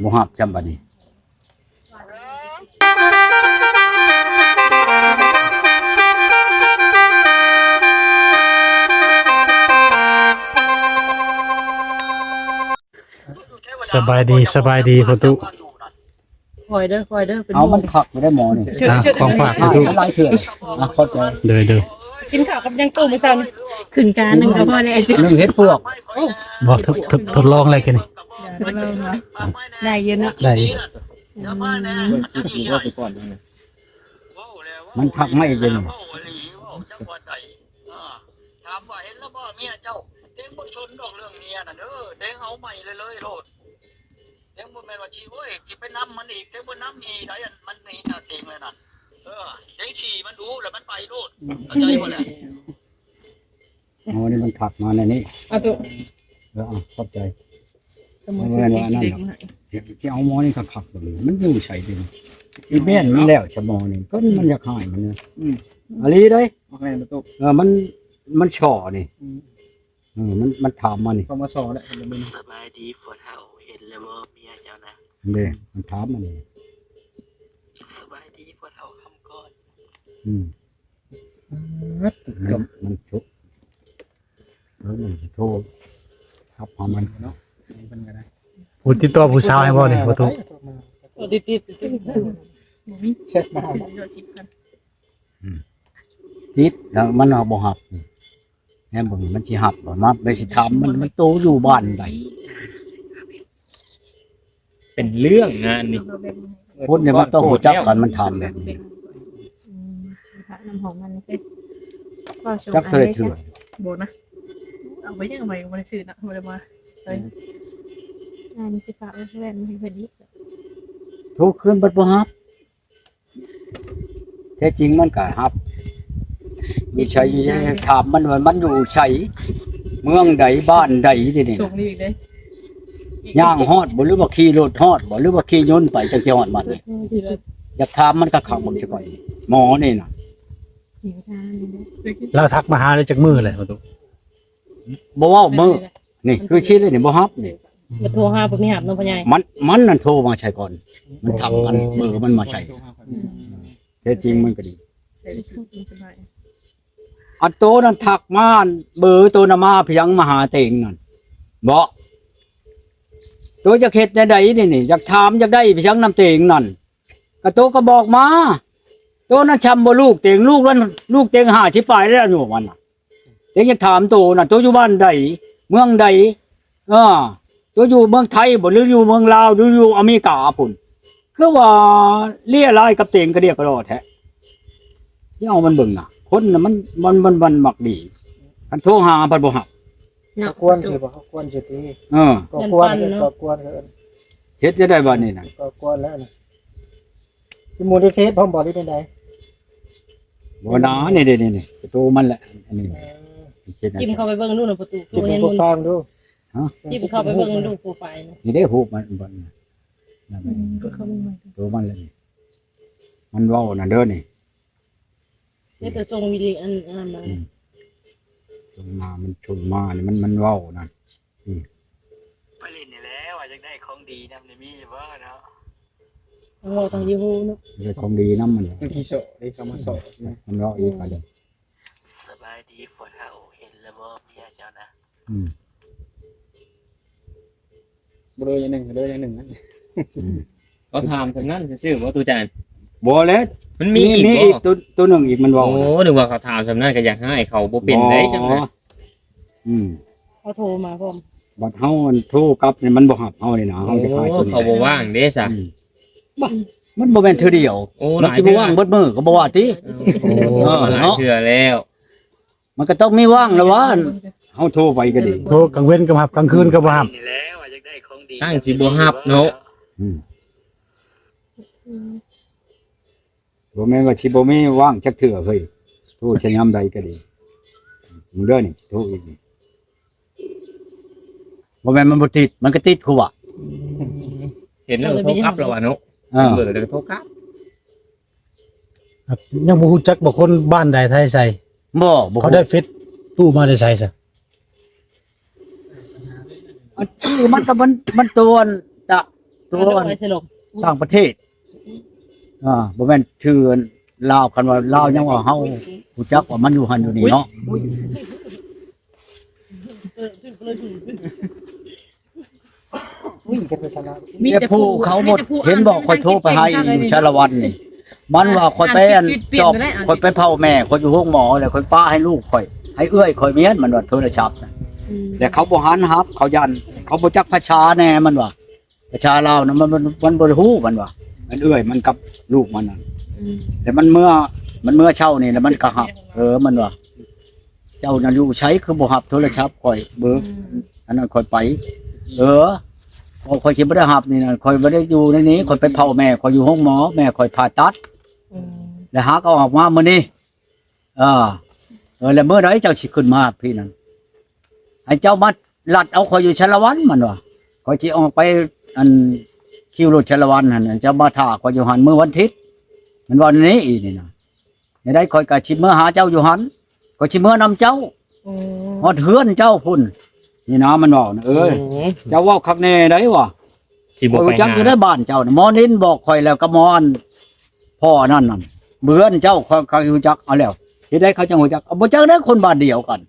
ບໍ່ຮັບຊ້ຳບັດນີ້. ສະບາຍດີ ສະບາຍດີພໍ່ຕູ້. ຄອຍເດີ ຄອຍເດີ ເປັນ ເອົາ ໝູ່ ມັນຄັກຢູ່ໄດ໋ໝໍນີ້. ເຊີນ ອ່າ ເຊີນ ຂອງຝາກ ເຊີນ ຕູ້ ຫຼາຍເທື່ອ. ອ່ະ ຂອບໃຈ. ໂດຍ ໂດຍ. ກິນເຂົ້າກັບຫຍັງຕູ້ມື້ເຊົ້ານີ້? ຂຶ້ນກາໜຶ່ງກໍພໍແລ້ວ ໜຶ່ງເຫັດປວກ. ໂອ້ ບໍ່ ທົດ ທົດ ທົດລອງແລ້ວກິນນີ້. ໄດ້ຢູ່ເນາະ ໄດ້ຢູ່. ອືມ ມັນທັກມາອີກເດ້ນີ້. ຖາມວ່າເຫັນແລ້ວບໍ່ເມຍເຈົ້າ? ເຕັງບໍ່ສົນດອກເລື່ອງເມຍນັ້ນເດີ ເຕັງເອົາໃໝ່ເລີຍໆໂລດ. ເຕັງບໍ່ແມ່ນວ່າຊິ ໂອ້ຍ ຊິໄປນຳມັນອີກ ເຕັງບໍ່ນຳອີກໄດ໋ ອັນມັນນີ້ນະ ເຕັງເລີຍນະ. ເອີ ເຕັງຂີ້ມັນດູແລ້ວມັນໄປໂລດ ເຂົ້າໃຈບໍ່ລະ? ອໍ ນີ້ມັນທັກມາແນວນີ້. ເອົາໂຕ ເອີ ເອົາ ຂອບໃຈ. ບໍ່ແມ່ນວ່າອັນນັ້ນດອກ ຊິເອົາໝໍນີ້ຄັກໆ ເບິ່ງ ມັນຢູ່ໃສເດນີ້? ອີແມ່ນມັນແລ້ວຊະໝໍນີ້ ເພິ່ນມັນຢາກຫາຍມັນນະ. ອືມ ອີ່ຫຼີເດ້. ແມ່ນບໍ່ຕູ້? ເອີ ມັນ ມັນສໍ້ນີ້. ອືມ ເອີ ມັນ ມັນຖາມມານີ້ ເຂົ້າມາສໍ້ແລ້ວ. ສະບາຍດີພໍ່ເຖົ້າ ເຫັນແລ້ວບໍ່ເມຍເຈົ້ານະ? ເດ້ ມັນຖາມມານີ້. ສະບາຍດີພໍ່ເຖົ້າຄຳກ່ອນ. ອືມ ມັນ ມັນທຸກ ເອີ ມັນຊິໂທຮັບຫາມັນເນາະ. ເພິ່ນກໍໄດ້ ຜູ້ຕິດຕໍ່ຜູ້ສາວໃຫ້ບໍ່ນີ້ ບໍ່ຕູ້? ຕິດ ຕິດ ຕິດ ແຊັດມາ. ອືມ ຕິດແລ້ວມັນເອົາບໍ່ຮັບ. ແນມເບິ່ງມັນຊິຮັບບໍ່? ມາໄປຊິຖາມມັນ ມັນໂຕຢູ່ບ້ານໃດ? ເປັນເລື່ອງນະອັນນີ້. ຄົນນີ້ມັນຕ້ອງຮູ້ຈັກກັນ ມັນຖາມແບບນີ້. ອືມ ພະນ້ຳຫອມມັນນີ້ ຈັກເທົ່າໃດເທື່ອ. ບໍ່ນະ ເອົາໄປຍັງ ເອົາໄປ ບໍ່ໄດ້ຊື້ນະ ບໍ່ໄດ້ມາ. ອືມ ອັນນີ້ຊິຝາກໄວ້ແວ່ນໃຫ້ເພິ່ນອີກ. ໂທຄືນບັດບໍ່ຮັບ. ແທ້ຈິງມັນກໍຮັບ ຢູ່ໃສ ຢູ່ໃສ ຖາມມັນວ່າມັນຢູ່ໃສ ເມືອງໃດ ບ້ານໃດ ເດນີ້. ສົ່ງນີ້ອີກເດ້ ຍ່າງຮອດບໍ່ ຫຼືວ່າຂີ່ລົດຮອດບໍ່ ຫຼືວ່າຂີ່ຍົນໄປ ຈັ່ງຊິຮອດບ້ານນີ້? ອືມ ຢາກຖາມມັນຄັກໆເບິ່ງຊະກ່ອນ ໝໍນີ້ນະ. ລາວທັກມາຫາໄດ້ຈັກມື້ແລ້ວ ບໍ່ຕູ້? ບໍ່ເວົ້າມື້ ນີ້ຄືຊິເລີຍນີ້ ບໍ່ຮັບນີ້. ມາໂທຫາບໍ່ມີຮັບເນາະພໍ່ໃຫຍ່. ມັນ ມັນນັ້ນໂທມາໃສ່ກ່ອນ ມັນທັກອັນເບີມັນມາໃສ່. ອືມ ແທ້ຈິງມັນກໍດີ ໃສ່ສະບາຍ. ອັນໂຕນັ້ນທັກມາ ເບີໂຕນຳມາພຽງມາຫາເຕັງນັ້ນ ບໍ່ ໂຕຢາກເຮັດແນວໃດນີ້ ນີ້ ຢາກຖາມຢາກໄດ້ພຽງນຳເຕັງນັ້ນ ກະໂຕກໍບອກມາ. ໂຕນັ້ນຊ່ຳບໍ່ລູກເຕັງ ລູກນັ້ນ ລູກເຕັງຫ້າສິບປາຍແລ້ວອາຍຸມັນນະ. ເຕັງຢາກຖາມໂຕນັ້ນ ໂຕຢູ່ບ້ານໃດ ເມືອງໃດ? ເອີ ໂຕຢູ່ເມືອງໄທບໍ່ ຫຼືຢູ່ເມືອງລາວ ຫຼືຢູ່ອາເມລິກາພຸ້ນ? ຄືວ່າເລຍລາຍກັບເຕັງກະດຽກກະດໍແທ້. ຊິເອົາມັນເບິ່ງນະ ຄົນນະ ມັນ ມັນ ມັນ ມັນມັກດີ ຄັນໂທຫາພັດບໍ່ຮັບ. ເນາະ ກໍກວນຊິບໍ່ ກໍກວນຊິຕິ. ເອີ ກໍກວນ ກໍກວນ ເຮັດຈັ່ງໃດບາດນີ້ນະ? ກໍກວນແລ້ວນະ. ຊິໝູນໃນເຟສພ້ອມບໍ່ ຫຼືຈັ່ງໃດ? ບໍ່ນາ ນີ້ໆໆ ປະຕູມັນແຫຼະ ອັນນີ້. ເອີ ຈິ້ມເຂົ້າໄປເບິ່ງດູນະ ປະຕູ ໂຕເຫັນໝູນ ຟັງດູ. ຮະ? ຈິ້ມເຂົ້າໄປເບິ່ງດູໂປຣໄຟລ໌. ນີ້ເດ້ ຮູບມັນ ອືມ ໂຕມັນແຫຼະນີ້ ມັນເວົ້ານັ້ນເດີນີ້. ເຮັດແຕ່ສົ່ງວິດີໂອອັນ ອັນນັ້ນມາ. ອືມ ສົ່ງມາ ມັນສົ່ງມານີ້ ມັນ ມັນເວົ້ານັ້ນ. ອືມ ໄປຫຼິ້ນນີ້ແຫຼະ ວ່າຢາກໄດ້ຂອງດີນຳນີ້ ມີຢູ່ບໍ່ເນາະ? ເວົ້າຕ້ອງຢູ່ຮູ້ເນາະ ຢາກໄດ້ຂອງດີນຳມັນແຫຼະ. ມັນຂີ້ໂຊະເດ້ ເຂົ້າມາໂຊະ ມັນເວົ້າອີກບາດນີ້. ສະບາຍດີພໍ່ເຖົ້າ ເຫັນແລ້ວບໍ່ເມຍເຈົ້ານະ? ອືມ ບໍ່ເລີຍຢ່າງໜຶ່ງ ເລີຍຢ່າງໜຶ່ງ. ອືມ ເຂົາຖາມສ່ຳນັ້ນຊື່ໆບໍ່ ຕູ້ຈານ? ບໍ່ແຫຼະ ມັນມີອີກ ມີອີກ ໂຕ ໂຕໜຶ່ງອີກ ມັນເວົ້າ. ໂອ້ ນະ ນຶກວ່າເຂົາຖາມສ່ຳນັ້ນກໍຢາກໃຫ້ເຂົາບໍ່ເປັນໄດ໋ ບໍ່ ສ່ຳນັ້ນ. ອືມ ເຂົາໂທມາພ້ອມ ບັດເຮົາອັນໂທກັບນີ້ມັນບໍ່ຮັບເຮົານີ້ນະ ເຮົາຈະຂາຍຕົວນີ້. ໂອ້ ເຂົາບໍ່ວ່າງເດ້ຊະ. ອືມ ບໍ່ ມັນບໍ່ແມ່ນເທື່ອດຽວ. ໂອ້ ມັນຊິບໍ່ວ່າງເບິດມື້ກໍບໍ່ວ່າຕິ. ໂອ້ ເອີ ຫຼາຍເນາະ ເທື່ອແລ້ວ. ມັນກໍຕ້ອງມີວ່າງແລ້ວວ່າ ເຮົາໂທໄປກໍດີ ໂທກາງເວັນກໍຮັບ ກາງຄືນກໍບໍ່ຮັບ ຕັ້ງຊິບໍ່ຮັບເນາະ. ອືມ ບໍ່ແມ່ນວ່າຊິບໍ່ມີວ່າງຈັກເທື່ອເຮີ້ຍ ໂທຊະຍາມໃດກໍດີ. ມຶງເດີນີ້ ໂທອີກນີ້ ບໍ່ແມ່ນມັນບໍ່ຕິດ ມັນກໍຕິດຄືວ່າ ເຫັນແລ້ວກໍໂທກັບແລ້ວວ່າເນາະ. ເອີ ເບິ່ງແລ້ວກໍໂທກັບ. ຍັງບໍ່ຮູ້ຈັກບໍ່ຄົນບ້ານໃດໄທໃສ? ບໍ່ ບໍ່ ເຂົາໄດ້ເຟສຕູ້ມາແຕ່ໃສຊະ? ອັນຊື່ມັນກໍມັນ ມັນຕົວອັນຕະ ຕົວ ອັນ ໃສ່ລົມ ຕ່າງປະເທດ ອ່າ ບໍ່ແມ່ນຊື່ລາວ. ຄັນວ່າລາວຍັງວ່າເຮົາຮູ້ຈັກວ່າມັນຢູ່ຫັ້ນຢູ່ນີ້ເນາະ. ມີແຕ່ຜູ້ເຂົາໝົດ ເຫັນບໍ່ ຂ້ອຍໂທໄປຫາອີ່ຢູ່ສາລະວັນນີ້ ມັນວ່າຂ້ອຍໄປອັນຈອບ ຂ້ອຍໄປເຝົ້າແມ່ຂ້ອຍຢູ່ໂຮງໝໍ ແລ້ວຂ້ອຍປະໃຫ້ລູກຂ້ອຍ ໃຫ້ເອື້ອຍຂ້ອຍເມຍ ມັນວ່າໂທລະສັບນະ ແລ້ວເຂົາບໍ່ຫັນຮັບ ເຂົາຢ້ານ ເຂົາບໍ່ຈັກພາສາແດ່ ມັນວ່າ ພາສາລາວນະ ມັນ ມັນ ມັນບໍ່ໄດ້ຮູ້ ມັນວ່າ ອັນເອື້ອຍມັນກັບລູກມັນນະ ແຕ່ມັນເມືອ ມັນເມືອເຊົ້ານີ້ ແລ້ວມັນກໍຮັບ ເອີ ມັນວ່າ ເຈົ້ານັ້ນຢູ່ໃສ ຄືບໍ່ຮັບໂທລະສັບຂ້ອຍ ເບີ ອັນນັ້ນຂ້ອຍໄປ ເອີ ຂ້ອຍຊິບໍ່ໄດ້ຮັບນີ້ນະ ຂ້ອຍບໍ່ໄດ້ຢູ່ໃນນີ້ ຂ້ອຍໄປເຝົ້າແມ່ຂ້ອຍຢູ່ໂຮງໝໍ ແມ່ຂ້ອຍຜ່າຕັດ ແລ້ວຫາກໍອອກມາມື້ນີ້. ເອີ ເອີ ແລ້ວມື້ໃດເຈົ້າຊິຂຶ້ນມາພີ້ນັ້ນ ໃຫ້ເຈົ້າມາລັດເອົາຂ້ອຍຢູ່ສາລະວັນ ມັນວ່າ ຂ້ອຍຊິອອກໄປ ອັນ ຄິວລົດສາລະວັນຫັ້ນ ເຈົ້າມາຖ້າຂ້ອຍຢູ່ຫັ້ນມື້ວັນທິດ ມັນວ່າແນວນີ້ອີກນີ້ນະ. ແນວໃດຂ້ອຍກໍຊິເມືອຫາເຈົ້າຢູ່ຫັ້ນ ຂ້ອຍຊິເມືອນຳເຈົ້າ ຮອດເຮືອນເຈົ້າພຸ້ນ ນີ້ນະ ມັນເວົ້ານະ. ເອີ ເຈົ້າເວົ້າຄັກແນ່ໃດວະ ຊິບໍ່ໄປຫາ ຂ້ອຍຮູ້ຈັກຢູ່ໃນບ້ານເຈົ້ານະ ໝໍນິນບອກຂ້ອຍແລ້ວ ກັບໝໍອັນ ພໍ່ອັນນັ້ນນັ້ນ ເພື່ອນເຈົ້າ ເຂົາ ເຂົາຮູ້ຈັກ ເອົາແລ້ວ ເຮັດໃດເຂົາຈັ່ງຮູ້ຈັກ ເອົາ ບໍ່ຈັກເດ້ ຄົນບ້ານດຽວກັນ.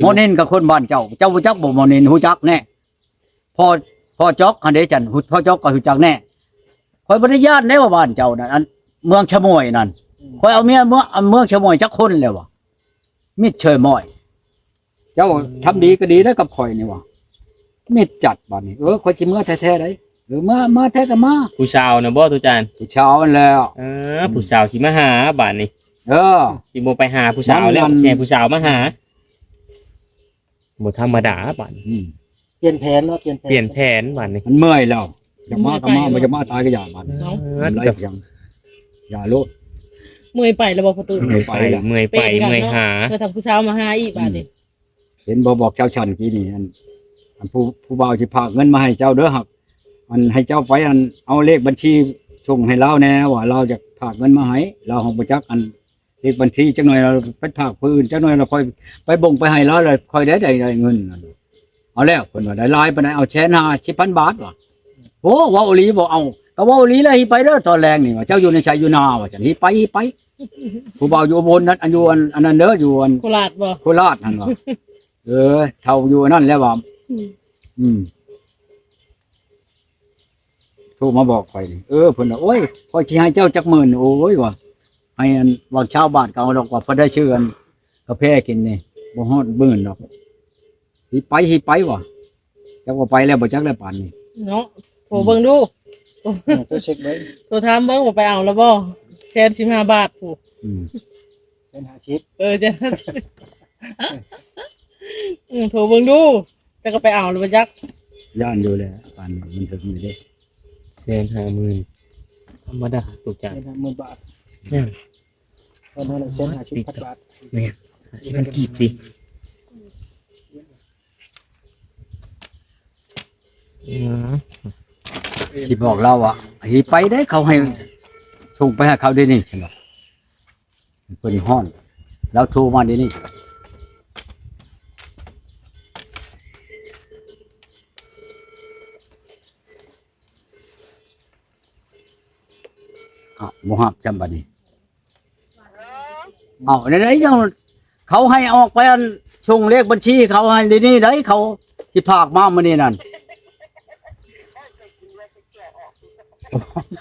ໝໍນິນກັບຄົນບ້ານເຈົ້າ ເຈົ້າຮູ້ຈັກບໍ່ ໝໍນິນຮູ້ຈັກແນ່ ພໍ່ ພໍ່ຈອກຫັ້ນເດ້ ຈັ່ງ ພໍ່ຈອກກໍຮູ້ຈັກແນ່. ຂ້ອຍບໍ່ໄດ້ຢ້ານເດ້ວ່າບ້ານເຈົ້ານັ້ນ ອັນເມືອງຊະມ່ວຍນັ້ນ ຂ້ອຍເອົາເມຍເມືອງ ເມືອງຊະມ່ວຍຈັກຄົນແລ້ວວະ ມິດເຊີຍມ້ອຍ ເຈົ້າທຳດີກໍດີແລ້ວກັບຂ້ອຍນີ້ຫວາ ມິດຈັດບາດນີ້. ເອີ ຂ້ອຍຊິເມືອແທ້ໆໃດ໋ ເອີ ມາ ມາແທ້ກໍມາ. ຜູ້ສາວນະບໍ່ ຕູຈານ? ຜູ້ສາວຫັ້ນແຫຼ້ວ. ເອີ ຜູ້ສາວຊິມາຫາບາດນີ້. ເອີ ຊິບໍ່ໄປຫາຜູ້ສາວແລ້ວ ຊິໃຫ້ຜູ້ສາວມາຫາ ບໍ່ທຳມະດາບາດນີ້. ອືມ ປ່ຽນແຜນເນາະ ປ່ຽນແຜນ ປ່ຽນແຜນບາດນີ້. ມັນເມື່ອຍແລ້ວ ຢາກມາກໍມາ ບໍ່ຢາກມາຕາຍກໍຢ່າບາດນີ້. ເອີ ມັນໄດ້ຫຍັງ ຢ່າໂລດ. ເມື່ອຍໄປແລ້ວບໍ່ ພໍ່ຕູ້? ເມື່ອຍໄປ ເມື່ອຍໄປ ເມື່ອຍຫາ ເພື່ອທາງຜູ້ສາວມາຫາອີກບາດນີ້. ເຫັນບໍ່ ບອກເຈົ້າຊັ້ນກີ້ນີ້ ອັນ ອັນຜູ້ ຜູ້ບ່າວຊິຝາກເງິນມາໃຫ້ເຈົ້າເດີ ຫາກ ອັນ ໃຫ້ເຈົ້າໄປ ອັນ ເອົາເລກບັນຊີສົ່ງໃຫ້ລາວແດ່ ວ່າລາວຢາກຝາກເງິນມາໃຫ້ ລາວຫາກບໍ່ຈັກ ອັນ ເລກບັນຊີ ຈັກໜ່ອຍລາວໄປຝາກຜູ້ອື່ນ ຈັກໜ່ອຍລາວຄ່ອຍໄປບົງໄປໃຫ້ລາວ ແລ້ວຄ່ອຍໄດ້ ໄດ້ ໄດ້ເງິນ. ເອົາແລ້ວ ເພິ່ນວ່າ ໄດ້ຫຼາຍປານໃດ? ເອົາແສນຫ້າ ສິບພັນບາດ ວ່າ. ໂອ້ ເວົ້າອີ່ຫຼີບໍ່? ເອົາ ກໍເວົ້າອີ່ຫຼີແຫຼະ ຫິໄປເດີ ຕອນແລງນີ້ ວ່າ ເຈົ້າຢູ່ໃນໃສ ຢູ່ນາ ວ່າຊັ້ນ. ຫິໄປ ຫິໄປ ຜູ້ບ່າວຢູ່ອຸບົນນັ້ນ ອັນ ຢູ່ອັນ ອັນນັ້ນເດີ ຢູ່ອັນ ໂຄລາດບໍ່? ໂຄລາດຫັ້ນວ່າ. ເອີ ເຖົ້າຢູ່ອັນນັ້ນແລ້ວວ່າ. ອືມ ອືມ ໂທມາບອກຂ້ອຍນີ້ ເອີ ເພິ່ນວ່າ ໂອ້ຍ ຂ້ອຍຊິໃຫ້ເຈົ້າຈັກໝື່ນ. ໂອ້ຍ ວ່າ ໃຫ້ອັນວ່າຊາວບາດກໍເອົາດອກ ວ່າ ພໍໄດ້ຊື້ອັນກາແຟກິນນີ້ ບໍ່ຮອດໝື່ນດອກ. ຫິໄປ ຫິໄປ ວ່າ. ຈັກວ່າໄປແລ້ວບໍ່ຈັກແລ້ວປານນີ້ເນາະ. ໂທເບິ່ງດູ ອືມ ໂທເຊັກເບິ່ງ ໂທຖາມເບິ່ງວ່າໄປເອົາແລ້ວບໍ່ ແສນສິບຫ້າບາດພຸ້ນ. ອືມ ແສນຫ້າສິບ ເອີ ແສນຫ້າສິບ. ອືມ ໂທເບິ່ງດູ ຈັກກໍໄປເອົາແລ້ວບໍ່ຈັກ. ຢ້ານຢູ່ແຫຼະ ປານນີ້ມັນເຖິງຢູ່ເດ້ ແສນຫ້າໝື່ນ ທຳມະດາ ຕົກຈານ ແສນຫ້າໝື່ນບາດ. ແມ່ນ ຕອນນັ້ນແສນຫ້າສິບພັນບາດ. ແມ່ນ ຫ້າສິບພັນກີບຕິ. ອືມ ຊິບອກລາວວ່າ ຫິໄປເດ້ ເຂົາໃຫ້ສົ່ງໄປໃຫ້ເຂົາດຽວນີ້ ຊັ້ນວ່າ. ເພິ່ນຮ້ອນ ລາວໂທມາດຽວນີ້. ອ້າວ ບໍ່ຮັບຊ້ຳບາດນີ້. ເອົ້າ ແນວໃດຈັ່ງ ເຂົາໃຫ້ອອກໄປ ອັນ ສົ່ງເລກບັນຊີເຂົາໃຫ້ດຽວນີ້ໃດ໋ ເຂົາຊິຝາກມາມື້ນີ້ນັ້ນ.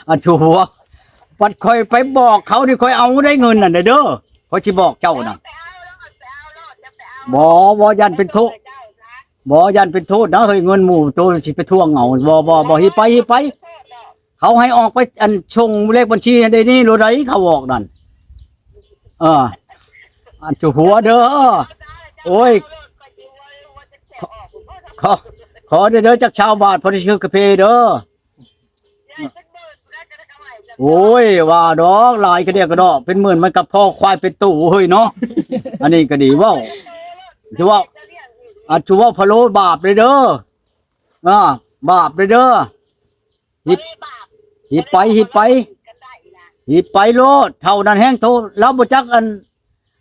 ອັນ ໂທ້ ບັດຂ້ອຍໄປບອກເຂົານີ້ ຂ້ອຍເອົາໄດ້ເງິນນັ້ນເດີ ຂ້ອຍຊິບອກເຈົ້ານະ. ບໍ່ ບໍ່ ຢ້ານເປັນໂທດ ບໍ່ ຢ້ານເປັນໂທດນະເຮີ້ຍ ເງິນໝູ່ໂຕຊິໄປທວງເອົາ. ບໍ່ ບໍ່ ບໍ່ ຫິໄປ ຫິໄປ. ເຂົາໃຫ້ອອກໄປ ອັນ ສົ່ງເລກບັນຊີໃຫ້ດຽວນີ້ໂລດໃດ ເຂົາບອກນັ້ນ. ເອີ ອັນ ຈຸຫົວເດີ. ໂອ້ຍ ຂໍ ຂໍ ຂໍເດີ ຈັກຊາວບາດ ພໍໄດ້ຊື້ກາເຟເດີ. ໂອ້ຍ ວ່າດອກ ຫຼາຍກະດຽກກະດໍ້ ເປັນໝື່ນມັນກໍພໍຄວາຍເປັນໂຕເຮີ້ຍເນາະ. ອັນນີ້ກໍດີເວົ້າ ຈະເວົ້າ ອາ ຈະເວົ້າພະໂລບາບເລີຍເດີ. ອາ ບາບເລີຍເດີ. ຫິບ ຫິບໄປ ຫິບໄປ ຫິບໄປໂລດ. ເຖົ້ານັ້ນແຮງໂທ ລາວບໍ່ຈັກອັນ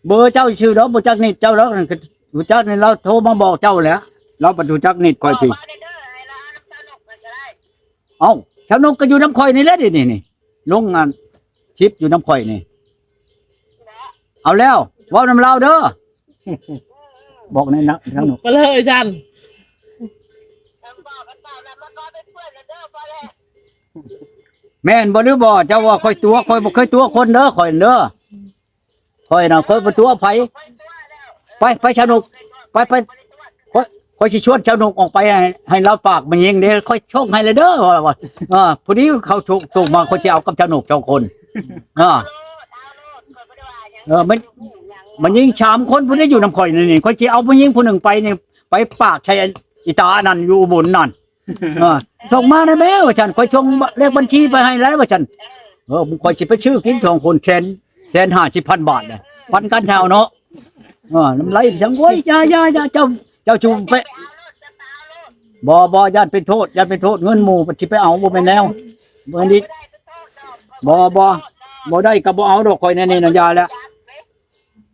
ເບີເຈົ້າຊື່ດອກ ບໍ່ຈັກນິດເຈົ້າດອກ. ຮູ້ຈັກນີ້ລາວໂທມາບອກເຈົ້າແຫຼະ ລາວປະຕູຈັກນິດຂ້ອຍພີ້. ເອົ້າ ຊາວນົກກໍຢູ່ນຳຂ້ອຍນີ້ແຫຼະ ນີ້ ນີ້ ລົງງານ ຊິບຢູ່ນຳຂ້ອຍນີ້ ເອົາແລ້ວ ເວົ້ານຳລາວເດີ ບອກໃນນະ ຊາວນົກ ໄປເລີຍຊັ້ນ ແມ່ນບໍ່ຫຼືບໍ່? ເຈົ້າວ່າຂ້ອຍຕົວະ ຂ້ອຍບໍ່ເຄີຍຕົວະຄົນເດີ ຂ້ອຍເດີ ຂ້ອຍນະ ຂ້ອຍບໍ່ຕົວະໃຜ ໄປ ໄປຊາວນົກ ໄປ ໄປ ຂ້ອຍ ຂ້ອຍຊິຊວນຊາວນົກອອກໄປ ໃຫ້ ໃຫ້ລາວປາກມາຍິງເດ້ ຂ້ອຍສົ່ງໃຫ້ແລ້ວເດີ ວ່າ ວ່າ ເອີ ພໍດີເຂົາໂທ ໂທມາ ຂ້ອຍຊິເອົາກັບຊາວນົກສອງຄົນ ເອີ ເອີ ມັນ ມັນຍິງສາມຄົນ ຜູ້ໃດຢູ່ນຳຂ້ອຍນີ້ ຂ້ອຍຊິເອົາຜູ້ຍິງຜູ້ໜຶ່ງໄປນີ້ ໄປປາກໃສ່ອີຕາອັນນັ້ນຢູ່ອຸບົນນັ້ນ ເອີ ສົ່ງມາໄດ້ແມ້ວ່າຊັ້ນ ຂ້ອຍສົ່ງເລກບັນຊີໄປໃຫ້ແລ້ວວ່າຊັ້ນ ເອີ ຂ້ອຍຊິໄປຊື້ກິນສອງຄົນ ແສນ ແສນຫ້າສິບພັນບາດນະ ປັນກັນເທົ່າເນາະ ເອີ ນຳໄລໄປຊັ້ນ ໂອ້ຍ ຢ່າ ຢ່າ ຢ່າ ເຈົ້າ ເຈົ້າຈູໄປ ບໍ່ ບໍ່ ຢ້ານເປັນໂທດ ຢ້ານເປັນໂທດ ເງິນໝູ່ຊິໄປເອົາ ບໍ່ແມ່ນແນວ ບໍ່ແມ່ນດິ ບໍ່ ບໍ່ ບໍ່ໄດ້ກໍບໍ່ເອົາດອກ ຂ້ອຍແນວນີ້ນະ ຢ່າແລ້ວ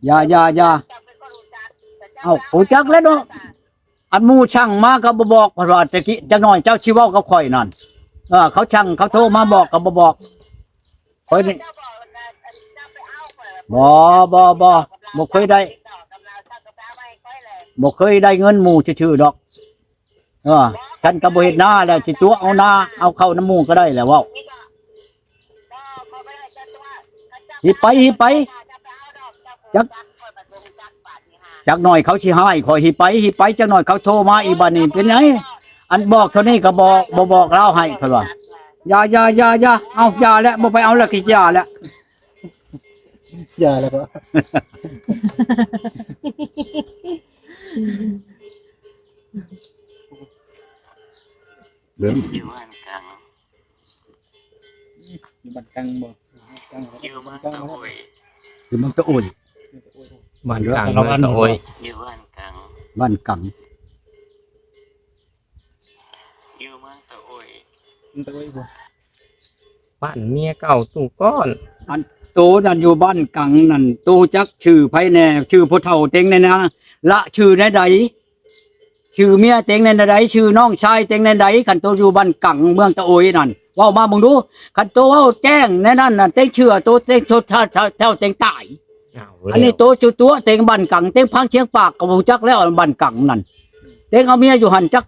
ຢ່າ ຢ່າ ຢ່າ ເອົ້າ ຮູ້ຈັກແລ້ວເນາະ ອັນໝູ່ສັ່ງມາກໍບໍ່ບອກ ເພິ່ນວ່າແຕ່ກີ້ ຈັກໜ້ອຍເຈົ້າຊິເວົ້າກັບຂ້ອຍນັ້ນ ເອີ ເຂົາສັ່ງ ເຂົາໂທມາບອກກໍບໍ່ບອກ ຂ້ອຍນີ້ ບໍ່ ບໍ່ ບໍ່ ບໍ່ເຄີຍໄດ້ ບໍ່ເຄີຍໄດ້ເງິນໝູ່ຊື່ໆດອກ ເອີ ສັນກໍບໍ່ເຮັດນາແລ້ວ ຊິຕົວະເອົານາ ເອົາເຂົ້ານຳໝູ່ກໍໄດ້ແລ້ວ ເວົ້າ ຮີບໄປ ຮີບໄປ ຈັກ ຈັກໜ້ອຍເຂົາຊິຮ້າຍຂ້ອຍ ຮີບໄປ ຮີບໄປ ຈັກໜ້ອຍເຂົາໂທມາອີກ ບາດນີ້ເປັນໄງ ອັນບອກເທົ່ານີ້ກໍບໍ່ ບໍ່ບອກລາວໃຫ້ ເພິ່ນວ່າ ຢ່າ ຢ່າ ຢ່າ ຢ່າ ເອົາ ຢ່າແລ້ວ ບໍ່ໄປເອົາແລ້ວ ກໍຢ່າແລ້ວ ຢ່າແລ້ວກໍ ເບິ່ງ ຢູ່ບ້ານກາງ ຢູ່ບ້ານກາງບໍ່? ຢູ່ເມືອງຕະໂອຍ ຢູ່ເມືອງຕະໂອຍ ບ້ານກາງ ເມືອງຕະໂອຍ ຢູ່ບ້ານກາງ ບ້ານກາງ ຢູ່ເມືອງຕະໂອຍ ເມືອງຕະໂອຍບໍ່? ບ້ານເມຍເກົ່າຕູ້ກ້ອນ ອັນໂຕນັ້ນຢູ່ບ້ານກາງນັ້ນ ໂຕຈັກຊື່ໃຜແດ່? ຊື່ຜູ້ເຖົ້າເຕັງແດ່ນະ ລະຊື່ແນວໃດ? ຊື່ເມຍເຕັງແນວໃດ? ຊື່ນ້ອງຊາຍເຕັງແນວໃດ? ຄັນໂຕຢູ່ບ້ານກາງເມືອງຕະໂອຍນັ້ນ ເວົ້າມາເບິ່ງດູ ຄັນໂຕເວົ້າແຈ້ງແນວນັ້ນນະ ເຕັງເຊື່ອໂຕເຕັງໂທດເຖົ້າເຕັງຕາຍ ອັນນີ້ໂຕຈຸຕົວເຕັງບ້ານກາງ ເຕັງຟັງສຽງປາກກໍບໍ່ຮູ້ຈັກແລ້ວ ບ້ານກາງນັ້ນ ເຕັງເອົາເມຍຢູ່ຫັ້ນຈັກ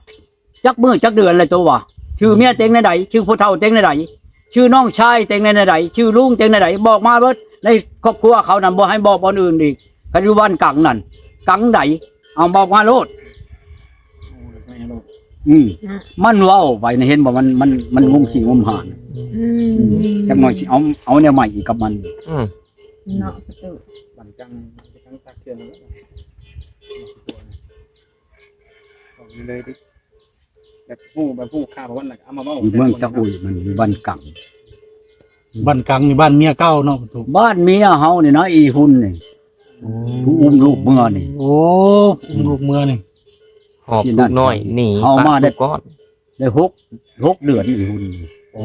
ຈັກມື້ຈັກເດືອນແລ້ວໂຕວ່າ ຊື່ເມຍເຕັງແນວໃດ? ຊື່ຜູ້ເຖົ້າເຕັງແນວໃດ? ຊື່ນ້ອງຊາຍເຕັງແນວໃດ? ຊື່ລຸງເຕັງແນວໃດ? ບອກມາເບິດ ໃນຄອບຄົວເຂົານັ້ນ ບໍ່ໃຫ້ບອກບ່ອນອື່ນອີກ ຄັນຢູ່ບ້ານກາງນັ້ນ ກາງໃດ? ເອົາບອກມາໂລດ ອືມ ມັນເວົ້າໄປນະ ເຫັນບໍ່? ມັນ ມັນ ມັນງຸ້ມຂີ້ງຸ້ມຫານ ອືມ ອືມ ຈັກໜ້ອຍຊິເອົາ ເອົາແນວໃໝ່ອີກກັບມັນ ອືມ ເນາະ ປະຕູ ບັນຈັງ ບັນຈັງຕັກເທື່ອໜຶ່ງ ອອກເລີຍ ຢາກຮູ້ ແບບຮູ້ຂ່າວມັນ ແລ້ວກໍເອົາມາເວົ້າ ຢູ່ເມືອງຕະໂອຍ ມັນຢູ່ບ້ານກາງ ບ້ານກາງນີ້ບ້ານເມຍເກົ່າເນາະ ປະຕູ ບ້ານເມຍເຮົານີ້ນະ ອີຮຸນນີ້ ໂອ້ ຜູ້ອຸ້ມລູກເມືອນີ້ ໂອ້ ອຸ້ມລູກເມືອນີ້ ຫອບລູກນ້ອຍໜີ ເຮົາມາໄດ້ ປະຕູກ້ອນ ໄດ້ຫົກ ຫົກເດືອນອີຮຸນ ໂອ້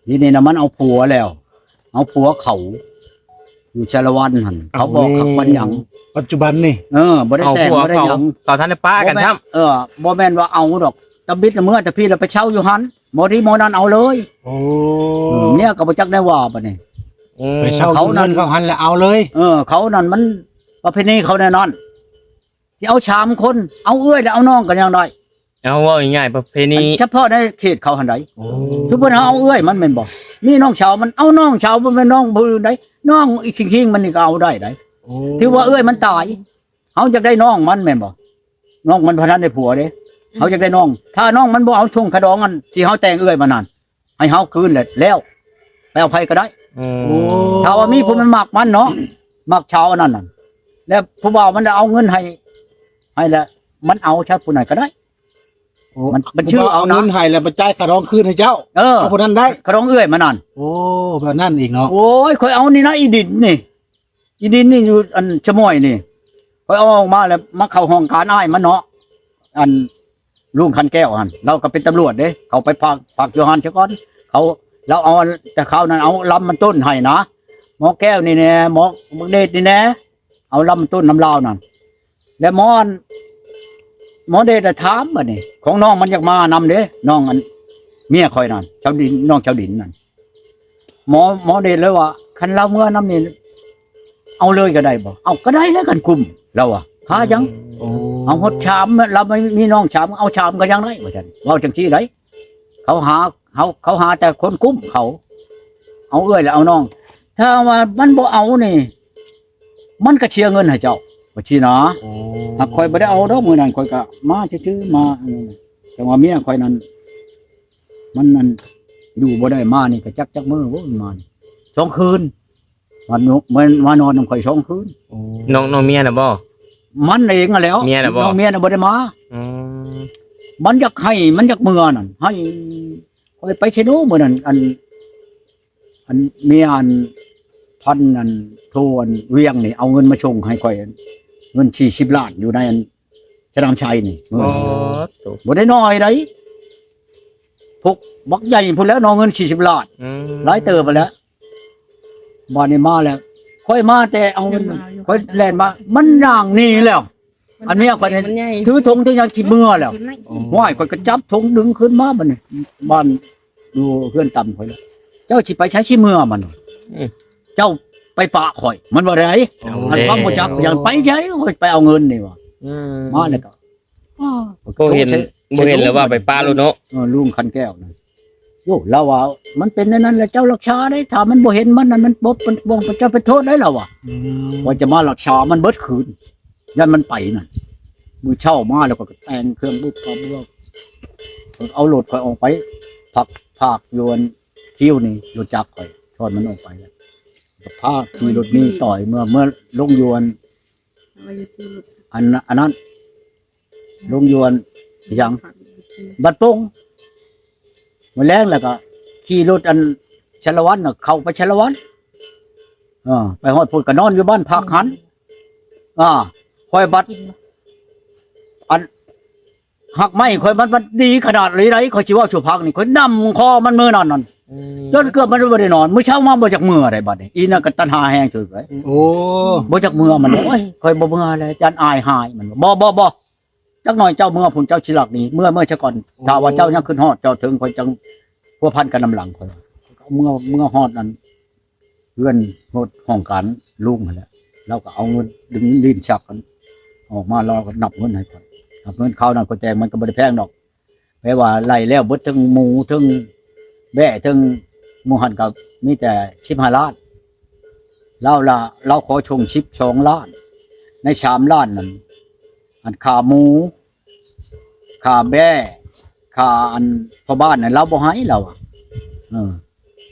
ທີນີ້ນະ ມັນເອົາຜົວແລ້ວ ເອົາຜົວເຂົາ ຢູ່ສາລະວັນຫັ້ນ ເຂົາບໍ່ຄັກປານຫຍັງ ປັດຈຸບັນນີ້ ເອີ ບໍ່ໄດ້ແຕ່ງ ບໍ່ໄດ້ຫຍັງ ເຂົາທັນໄດ້ປາກັນຊ້ຳ ບໍ່ແມ່ນ ເອີ ບໍ່ແມ່ນວ່າເອົາດອກ ຕຳບິດເມືອແຕ່ພີ້ ແລ້ວໄປເຊົ່າຢູ່ຫັ້ນ ໝໍນີ້ໝໍນັ້ນເອົາເລີຍ ໂອ້ ເອີ ເມຍກໍບໍ່ຈັກແນວວ່າບັດນີ້ ອືມ ໄປເຊົ່າຢູ່ເຮືອນເຂົາຫັ້ນແລ້ວເອົາເລີຍ ເອີ ເຂົານັ້ນມັນປະເພນີເຂົາແນວນັ້ນ ຊິເອົາສາມຄົນ ເອົາເອື້ອຍ ແລະ ເອົານ້ອງກໍຍັງໄດ້ ເອົາ ເວົ້າງ່າຍໆ ປະເພນີ ອັນສະເພາະໃນເຂດເຂົາຫັ້ນໃດ ໂອ້ ສົມມຸດເຮົາເອົາເອື້ອຍມັນແມ່ນບໍ່ ມີນ້ອງສາວມັນ ເອົານ້ອງສາວ ບໍ່ແມ່ນນ້ອງຜູ້ອື່ນໃດ ນ້ອງອີກຄິງໆມັນນີ້ກໍເອົາໄດ້ໃດ ໂອ້ ຖືວ່າເອື້ອຍມັນຕາຍ ເຮົາຢາກໄດ້ນ້ອງມັນແມ່ນບໍ່ ນ້ອງມັນບໍ່ທັນໄດ້ຜົວເດ້ ເຮົາຢາກໄດ້ນ້ອງ ຖ້ານ້ອງມັນບໍ່ເອົາ ຊົງຄະດອງອັນທີ່ເຮົາແຕ່ງເອື້ອຍມັນນັ້ນ ໃຫ້ເຮົາຄືນແຫຼະ ແລ້ວ ໄປເອົາໃຜກໍໄດ້ ອືມ ໂອ້ ຖ້າວ່າມີຜູ້ມັນມັກມັນເນາະ ມັກຊາວອັນນັ້ນນະ ແລ້ວຜູ້ບ່າວມັນເອົາເງິນໃຫ້ ໃຫ້ແລ້ວ ມັນເອົາຊະຜູ້ນັ້ນກໍໄດ້ ໂອ້ ມັນ ມັນຊື່ເອົານະ ເອົາເງິນໃຫ້ແລ້ວໄປຈ່າຍຄ່າດອງຄືນໃຫ້ເຈົ້າ ເອີ ເອົາຜູ້ນັ້ນໄດ້ ຄ່າດອງເອື້ອຍມັນນັ້ນ ໂອ້ ແບບນັ້ນອີກເນາະ ໂອ້ຍ ຂ້ອຍເອົານີ້ນະ ອີດິນນີ້ ອີດິນນີ້ຢູ່ອັນຊະມ້ອຍນີ້ ຂ້ອຍເອົາອອກມາແລ້ວ ມາເຂົ້າຫ້ອງການອ້າຍມັນເນາະ ອັນ ລຸງຂັນແກ້ວຫັ້ນ ລາວກໍເປັນຕຳຫຼວດເດ້ ເຂົາໄປພັກ ພັກຢູ່ຫັ້ນຊະກ່ອນ ເຂົາ ລາວເອົາ ແຕ່ຄາວນັ້ນເອົາລຳມັນຕົ້ນໃຫ້ນະ ໝໍແກ້ວນີ້ແດ່ ໝໍບັກເດດນີ້ແດ່ ເອົາລຳມັນຕົ້ນນຳລາວນັ້ນ ແລ້ວໝໍອັນ ໝໍເດດນະຖາມບັດນີ້ ຂອງນ້ອງມັນຢາກມານຳເດ້ ນ້ອງອັນ เมียข่อยนั่น ชาวดิน น้องชาวดินนั่น หมอ หมอเดชเลยว่า คันลาวเมือนำนี่ เอาเลยก็ได้บ่ เอาก็ได้แล้ว คันกุ้ม ลาวว่า ค่าหยัง โอ้ เอาฮอดชาม ลาวมีน้องชาม เอาชามก็ยังได้ ว่าซั่น เว้าจั่งซี้ได๋ เขาหา เขา เขาหาแต่คนกุ้มเขา เอาเอื้อยแล้วเอาน้อง ถ้าว่ามันบ่เอานี่ มันก็เสียเงินให้เจ้า ว่าซี้นะ โอ้ หากข่อยบ่ได้เอาดอก มื้อนั้นข่อยก็มาซื่อๆ มา อืม แต่ว่าเมียข่อยนั้น มันนั่น อยู่บ่ได้ มานี่ก็จัก จักมื้อโว้ย มานี่ สองคืน มานอน มานอนนำข่อยสองคืน โอ้ น้อง น้องเมียน่ะบ่ มันเองนั่นแหล้ว เมียน่ะบ่ น้องเมียน่ะบ่ได้มา อืม มันอยากให้ มันอยากเมือนั่น ให้ ข่อยไปไชโนมื้อนั้น อัน อันเมียอันพัน อันโท อันเวียงนี่ เอาเงินมาส่งให้ข่อย เงินสี่สิบล้าน อยู่ในอันสนามชัยนี่ โอ้ โต บ่ได้น้อยได๋ พวกบักใหญ่พุ้นแหล้วเนาะ เงินสี่สิบล้าน อืม หลายเติบหั้นแหละ บาดนี้มาแล้ว ข่อยมาแต่เอาเงิน เดี๋ยวมาอยู่ ข่อยแล่นมา มันย่างหนีแล้ว อันเมียข่อยนี่ มันใหญ่ ถือธงถือหยังสิเมือแล้ว โอ้ ห้วย ข่อยก็จับธงดึงขึ้นมาบัดนี้ บ้านอยู่เฮือนต่ำข่อยแล้ว เจ้าสิไปไสสิเมือมัน อืม เจ้าไปปะข่อย มันว่าได๋ เอา อันความ แล้ว บ่จัก ยังไปไส ข่อยไปเอาเงินนี่ว่า อืม มาแล้วก็ อ้า บ่เห็น บ่เห็นแล้วว่าไปปะแล้วเนาะ เออ ลุงขันแก้วนั่น โอ้ ลาวว่า มันเป็นแนวนั้นแหละ เจ้ารักษาได้ ถ้ามันบ่เห็นมันนั่น มันบ่ มันบ่ เจ้าไปโทษได้ ลาวว่า อืม ว่าจะมารักษามันเบิดคืน ย่านมันไปนั่น มื้อเช้ามาแล้วก็แต่งเครื่องบุกกระเบื้อง เอารถข่อยออกไป พัก พากอยู่อันคิวนี่ รถจักรข่อย ชอนมันออกไปแล้ว ก็พาขี่รถนี้ต่อยเมือ เมือลงอยู่อัน อัน อันนั้น ลงอยู่อันหยัง บ้านโป่ง มื้อแลงแล้วก็ขี่รถอันชาละวันน่ะ เข้าไปชาละวัน เออ ไปฮอดพุ้นก็นอนอยู่บ้านพักหั้น อ่า ข่อยบัด อัน หักไม้ข่อยมัน มันดีขนาดนี้ได๋ ข่อยสิเว้าสู่ฟังนี่ ข่อยนำคอมันมื้อนั้นนั่น อืม จนเกือบมันบ่ได้นอน มื้อเช้ามาบ่จักเมือได๋บัดนี้ อีนั่นก็ตัณหาแฮงสุดเลย โอ้ บ่จักเมือมัน โอ้ย ข่อยบ่เมือแล้ว ย่านอายหายมัน บ่ บ่ บ่ จักหน่อยเจ้าเมือพุ้น เจ้าสิลักหนี เมือ เมือซะก่อน โอ้ ถ้าว่าเจ้ายังขึ้นฮอด เจ้าถึงข่อยจังพัวพันกันนำหลังข่อย เมือ เมือฮอดนั่น เฮือนฮอดห้องการลุงหั้นแหละ ลาวก็เอาเงิน ดึงลิ้นชักกันออกมา ลาวก็นับเงินให้ข่อย นับเงิน คราวนั้นข่อยแต่งมันก็บ่ได้แพงดอก แปลว่าไล่แล้วเบิดทั้งหมูทั้งแบ้ทั้งหมู่หั้นก็มีแต่สิบห้าล้าน ลาวละ ลาวขอส่งสิบสองล้าน ในสามล้านนั่น อันค่าหมู ค่าแบ้ ค่าอันพ่อบ้านนั่นลาวบ่ให้ลาวอะ เออ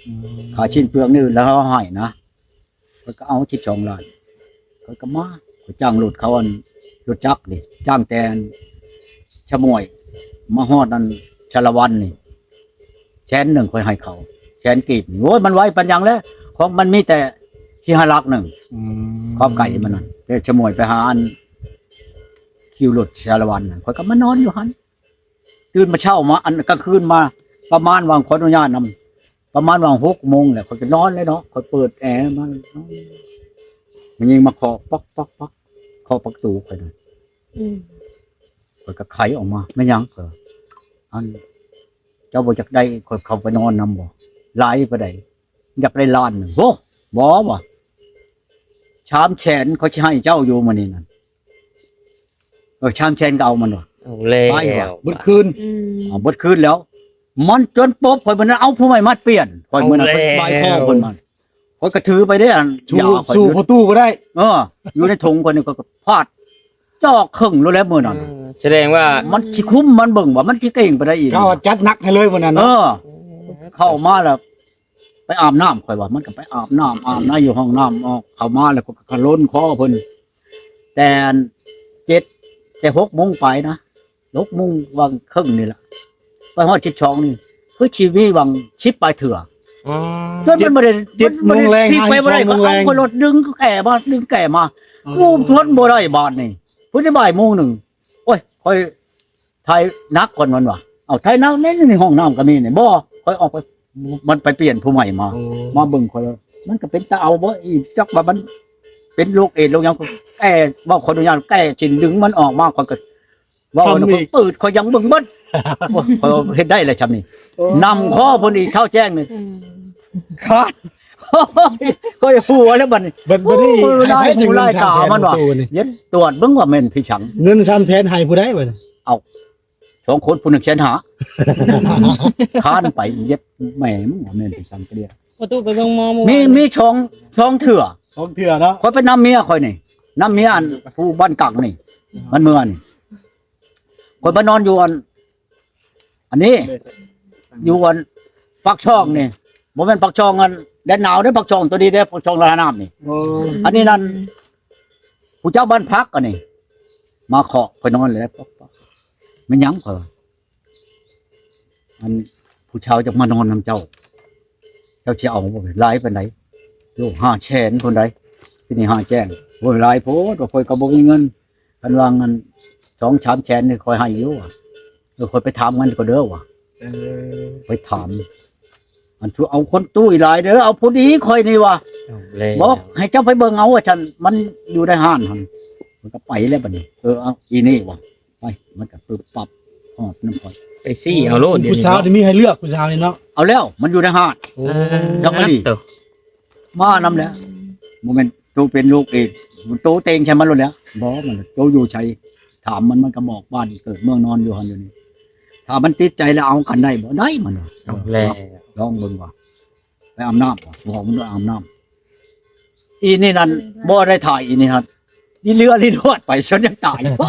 อืม ค่าชิ้นเปลือกนี่ลาวให้นะ ข่อยก็เอาสิบสองล้าน ข่อยก็มา ข่อยจ้างรถเขาอัน รถจักรนี่ จ้างแต่อันชะม่วย มาฮอดอันชาละวันนี่ แสนหนึ่งข่อยให้เขา แสนกีบนี่ โอ้ย มันไวปานหยังแล้ว ของมันมีแต่สี่ห้าหลักหนึ่ง อืม ความไกลมันนั่น แต่ชะม่วยไปหาอัน คิวรถชาละวันนั่น ข่อยก็มานอนอยู่หั้น ตื่นมาเช้ามา อันกลางคืนมา ประมาณว่า ขออนุญาตนำ ประมาณว่าหกโมงแหละ ข่อยก็นอนแล้วเนาะ ข่อยเปิดแอร์มา มันยิงมาเคาะป๊อกป๊อกป๊อก เคาะประตูข่อยนั่น อืม ข่อยก็ไขออกมา แม่นหยัง ข่อยว่า อัน เจ้าบ่อยากได้ ข่อยเข้าไปนอนนำบ่ หลายปานใด อยากได้ล้านหนึ่ง โห บ่ว่ะ สามแสนข่อยสิให้เจ้าอยู่มื้อนี้นั่น เออ สามแสนก็เอามันว่ะ เอาแล้ว ไปว่ะ เบิดคืน อืม เอาเบิดคืนแล้ว มันจนปบข่อย มันเอาผู้ใหม่มาเปลี่ยน ข่อยมื้อนั้น เอาแล้ว ข่อยบายคอเพิ่นมา ข่อยก็ถือไปเด้อัน สู้ ยาข่อย สู้ประตูบ่ได้ เออ อยู่ในถุงข่อยนี่ ข่อยก็ฟาด จอกครึ่งโลดแล้วมื้อนั้น เออ แสดงว่า มันสิคุมมันเบิ่งว่ามันสิเก่งไปได้อีก เขาจัดหนักให้เลยมื้อนั้น เอ เนาะ อ เข้ามาแล้ว ไปอาบน้ำ ข่อยว่า มันก็ไปอาบน้ำ อาบน้ำอยู่ห้องน้ำ ออก เข้ามาแล้วก็ ก็ล้นคอเพิ่น แต่เจ็ด แต่หกโมงไปนะ หกโมงหว่างครึ่งนี่ล่ะ ไปฮอดสิบสองนี่ คือสิมีหว่างสิบปลายเทื่อ อ๋อ จนมันบ่ได้ เจ็ด เจ็ดโมงแลง มันบ่ได้ หา ไปบ่ได้ สิบสองโมงแลง เขาเอารถดึงแก่มา ดึงแก่มา อ๋อ กูทนบ่ได้บาดนี้ พุ้นได้บ่ายโมงหนึ่ง โอ้ย ข่อยถ่ายหนักก่อนมันว่า เอ้า ถ่ายหนักใน ในห้องน้ำก็มีนี่ บ่ ข่อยออกไป มันไปเปลี่ยนผู้ใหม่มา โอ้ มาเบิ่งข่อยว่า มันก็เป็นตาเอาบ่ อีจักว่ามันเป็นโรคเอดส์โรคหยัง แก้ เว้าขออนุญาต แก้สิดึงมันออกมา ข่อยก็ ເວົ້າ ທຳອີກ ເປີດ ຂ້ອຍຍັງເບິ່ງເບິດ ໂອ້ຍ ຂ້ອຍເຮັດໄດ້ແຫຼະຊ່ຳນີ້ ໂອ້ ນຳຄໍເພິ່ນອີກ ທ້າວແຈ້ງນີ້ ອືມ ຄາດ ຂ້ອຍຫົວແລ້ວບັດນີ້ ບັດ ບັດນີ້ ໂອ້ຍ ໃຫ້ ໃຫ້ ຫຼາຍຫູຫຼາຍຕາມັນວ່າ ເຈັບຕວດເບິ່ງວ່າແມ່ນຜີສັງ ເງິນສາມແສນໃຫ້ຜູ້ໃດບັດນີ້ ເອົ້າ ສອງຄົນ ຜູ້ໜຶ່ງແສນຫ້າ ຄານໄປເຢັບ ແມ່ມຶງວ່າແມ່ນຜີສັງກະເດຍ ປະຕູໄປເບິ່ງໝໍມື້ວານ ມີ ມີສອງ ສອງເທື່ອ ສອງເທື່ອເນາະ ຂ້ອຍໄປນຳເມຍຂ້ອຍນີ້ ນຳເມຍອັນຜູ້ບ້ານກັງນີ້ ມັນເມືອນີ້ ຂ້ອຍມານອນຢູ່ອັນ ອັນນີ້ ຢູ່ອັນປາກຊ່ອງນີ້ ບໍ່ແມ່ນປາກຊ່ອງອັນແດນໜາວເດ້ ປາກຊ່ອງໂຕນີ້ເດ້ ປາກຊ່ອງລະນະນ້ຳນີ້ ໂອ້ ອັນນີ້ນັ້ນ ຜູ້ເຈົ້າບ້ານພັກອັນນີ້ ມາເຄາະ ຂ້ອຍນອນແລ້ວ ແມ່ນຫຍັງ ຂ້ອຍວ່າ ອັນ ຜູ້ຊາວຈະມານອນນຳເຈົ້າ ເຈົ້າຊິເອົາບໍ່ ຫຼາຍປານໃດ ໂອ້ ຫ້າແສນພຸ້ນໃດ ທີ່ນີ້ຫ້າແຈ້ງ ໂອ້ຍ ຫຼາຍໂພດ ວ່າຂ້ອຍກໍບໍ່ມີເງິນ ຄັນວ່າເງິນສອງສາມແສນນີ້ຂ້ອຍໃຫ້ຢູ່ວ່າ ເອີ ຂ້ອຍໄປຖາມເງິນກ່ອນເດີວ່າ ເອີ ໄປຖາມ ອັນ ເອົາຄົນຕຸ້ຍຫຼາຍເດີ ເອົາຜູ້ດີຂ້ອຍນີ້ວ່າ ເອົາແລ້ວ ບອກໃຫ້ເຈົ້າໄປເບິ່ງເອົາວ່າຊັ້ນ ມັນຢູ່ໃນຮ້ານຫັ້ນ ມັນກໍໄປແລ້ວບັດນີ້ ເອີ ເອົາອີນີ້ວ່າ ໄປ ມັນກໍປຶບປັບ ຮອດນຳຂ້ອຍ ໄປຊີ້ເອົາໂລດ ດຽວນີ້ ຜູ້ສາວນີ້ມີໃຫ້ເລືອກ ຜູ້ສາວນີ້ເນາະ ເອົາແລ້ວ ມັນຢູ່ໃນຮ້ານ ໂອ້ ຈັກມາດີ ມານຳແຫຼະ ບໍ່ແມ່ນໂຕເປັນລູກເອກ ໂຕເຕັງໃສ່ມັນໂລດແຫຼະ ບໍ່ ມັນໂຕຢູ່ໃສ ຖາມມັນ ມັນກໍບອກບ້ານເກີດເມືອງນອນຢູ່ຫັ້ນຢູ່ນີ້ ຖ້າມັນຕິດໃຈແລ້ວເອົາກັນໄດ້ບໍ່ ໄດ້ ມັນວ່າ ເອົາແລ້ວ ລອງເບິ່ງວ່າ ໄປອາບນ້ຳ ບອກມັນວ່າອາບນ້ຳ ອີນີ້ນັ້ນ ບໍ່ໄດ້ຖ່າຍ ອີນີ້ຫັ້ນ ອີເຫຼືອລີນວດໄປ ຈົນຢາກຕາຍ ໂອ້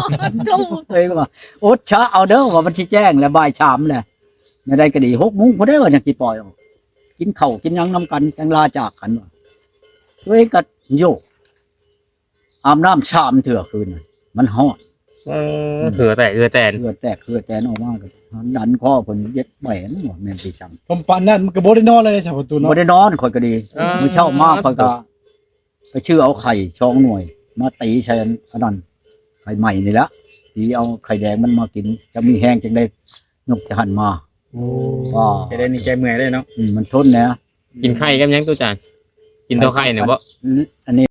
ໂຫ ຕົວເອງວ່າ ອົດຊະເອົາເດີ ວ່າມັນຊິແຈ້ງແລ້ວ ບ່າຍສາມແລ້ວ ແນວໃດກໍດີ ຫົກໂມງພຸ້ນເດ້ ວ່າຍັງຊິປ່ອຍອອກ ກິນເຂົ້າກິນຫຍັງນຳກັນ ຈັ່ງລາຈາກກັນວ່າ ຕົວເອງກໍໂຍກ ອາບນ້ຳສາມເທື່ອຄືນນັ້ນ ມັນຮ້ອນ ເອີ ອືມ ເຫື່ອແຕກ ເຫື່ອແຕນ ເຫື່ອແຕກ ເຫື່ອແຕກ ເຫື່ອແຕນອອກມາກໍດັນຄໍເພິ່ນເຈັບແປນ ວ່າແມ່ນຊິຈັ່ງ ປານນັ້ນມັນກໍບໍ່ໄດ້ນອນເລີຍ ສາວປະຕູເນາະ ບໍ່ໄດ້ນອນ ຂ້ອຍກໍດີ ເອີ ມື້ເຊົ້າມາຂ້ອຍກໍໄປຊື້ເອົາໄຂ່ສອງໜ່ວຍ ມາຕີໃສ່ອັນ ອັນນັ້ນ ໄຂ່ໃໝ່ນີ້ລະ ຕີເອົາໄຂ່ແດງມັນມາກິນ ຈະມີແຮງຈັ່ງໃດ ຍົກແຕ່ຫັ້ນມາ ໂອ້ ວ່າ ຈະໄດ້ໜີຈາກເມື່ອຍເດ້ເນາະ ອືມ ມັນທົນແຫຼະ ກິນໄຂ່ກັບຫຍັງ ຕູ້ຈານ ກິນແຕ່ໄຂ່ນະບໍ ອັນນີ້